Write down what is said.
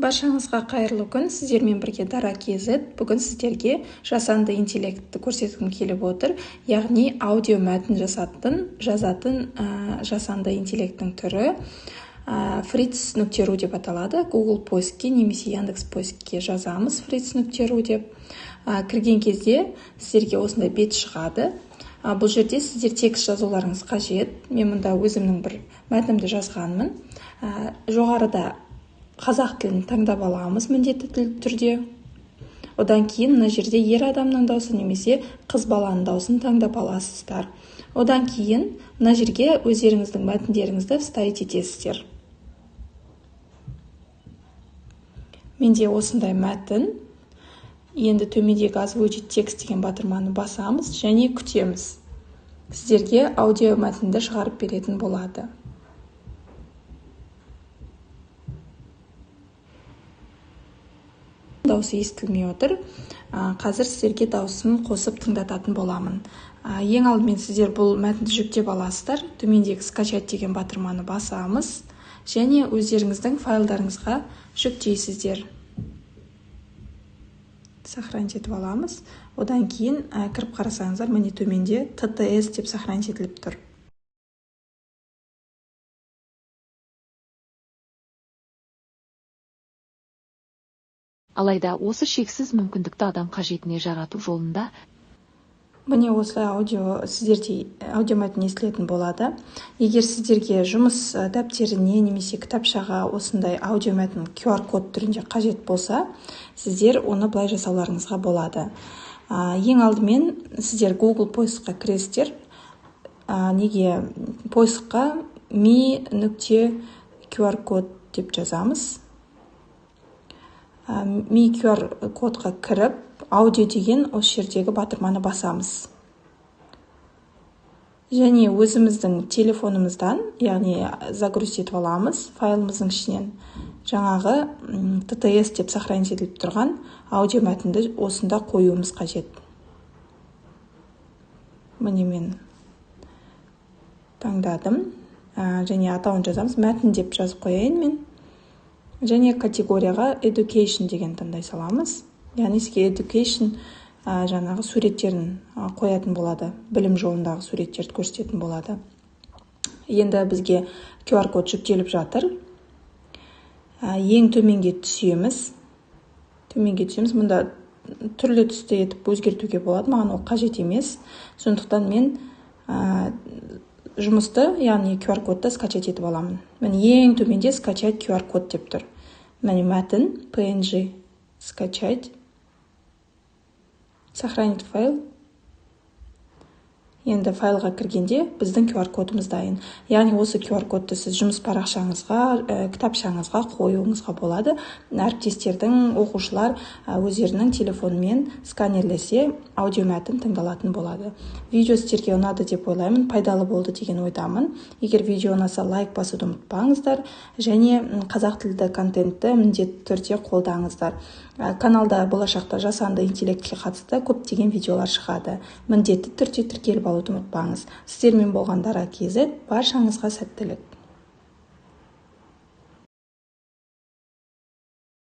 Баршаңызға қайырлы күн, сіздермен бірге Дара KZ. Бүгін сіздерге жасанды интеллектті көрсеткім келіп отыр, яғни аудио мәтін жазатын жасанды интеллекттің түрі Fritz.ru деп аталады. Google поискке немесе Яндекс поискке жазамыз Fritz.ru деп. Кірген кезде сіздерге осындай бет шығады. Бұл жерде сіздер текст жазуларыңыз қажет. Мен мұнда өзімнің бір мәтінімді жазғанмын. Жоғарыда қазақ тілін таңдап аламыз міндетті түрде. Одан кейін мына жерде ер адамның даусы немесе қыз баланың даусын таңдап аласыздар. Одан кейін мына жерге өздеріңіздің мәтіндеріңізді вставить етесіздер. Менде осындай мәтін. Енді төмендегі озвучить текст деген батырманы басамыз және күтеміз. Сіздерге аудио мәтінді шығарып беретін болады. Дауысы естілмей отыр. Қазір сіздерге дауысын қосып тыңдататын боламын. Ең алдымен сіздер бұл мәтінді жүктеп аласыздар. Төмендегі скачать деген батырманы басамыз және өздеріңіздің файлдарыңызға жүктейсіздер. Сохранить етіп аламыз. Одан кейін кіріп қарасаңыздар, міне төменде TTS деп сохранить етіліп тұр. Алайда осы шексіз мүмкіндікті адам қажетіне жарату жолында міне осылай аудио сіздерде аудио мәтін естілетін болады. Егер сіздерге жұмыс дәптеріне немесе кітапшаға осындай аудио мәтін QR код түрінде қажет болса, сіздер оны былай жасауларыңызға болады. Ең алдымен сіздер Google поискқа кіресіздер. Неге поискқа mi.qr код деп жазамыз. Mi QR кодқа кіріп, аудио деген осы жердегі батырманы басамыз. Және өзіміздің телефонымыздан, яғни загрузить етіп аламыз, файлымыздың ішінен жаңағы TTS деп сохранить етіліп тұрған аудио мәтінді осында қоюымыз қажет. Міне мен таңдадым. Және атауын жазамыз, мәтін деп жазып қояйын мен. Және категорияға education деген таңдай саламыз. Яғни сізге education жаңағы суреттерін қоятын болады, білім жолындағы суреттерді көрсететін болады. Енді бізге QR код жүктеліп жатыр. Ең төменге түсеміз. Төменге түсеміз. Мұнда түрлі түсті етіп өзгертуге болады. Маған ол қажет емес. Сондықтан мен жұмысты, яғни QR кодты скачать етіп аламын. Міне ең төменде скачать QR код деп тұр. Міне мәтін PNG скачать, сохранить файл. Енді файлға кіргенде біздің QR кодымыз дайын. Яғни осы QR кодты сіз жұмыс парақшаңызға, кітапшаңызға қоюыңызға болады. Әріптестердің, оқушылар өздерінің телефонымен сканерлесе, аудио мәтін тыңдалатын болады. Видео сіздерге ұнады деп ойлаймын, пайдалы болды деген ойдамын. Егер видео ұнаса, лайк басуды ұмытпаңыздар және қазақ тілді контентті міндетті түрде қолдаңыздар. Каналда болашақта жасанды интеллектке қатысты көптеген видеолар шығады. Міндетті түрде тіркеліп алуды ұмытпаңыз. Сіздермен болған Дара KZ, баршаңызға сәттілік.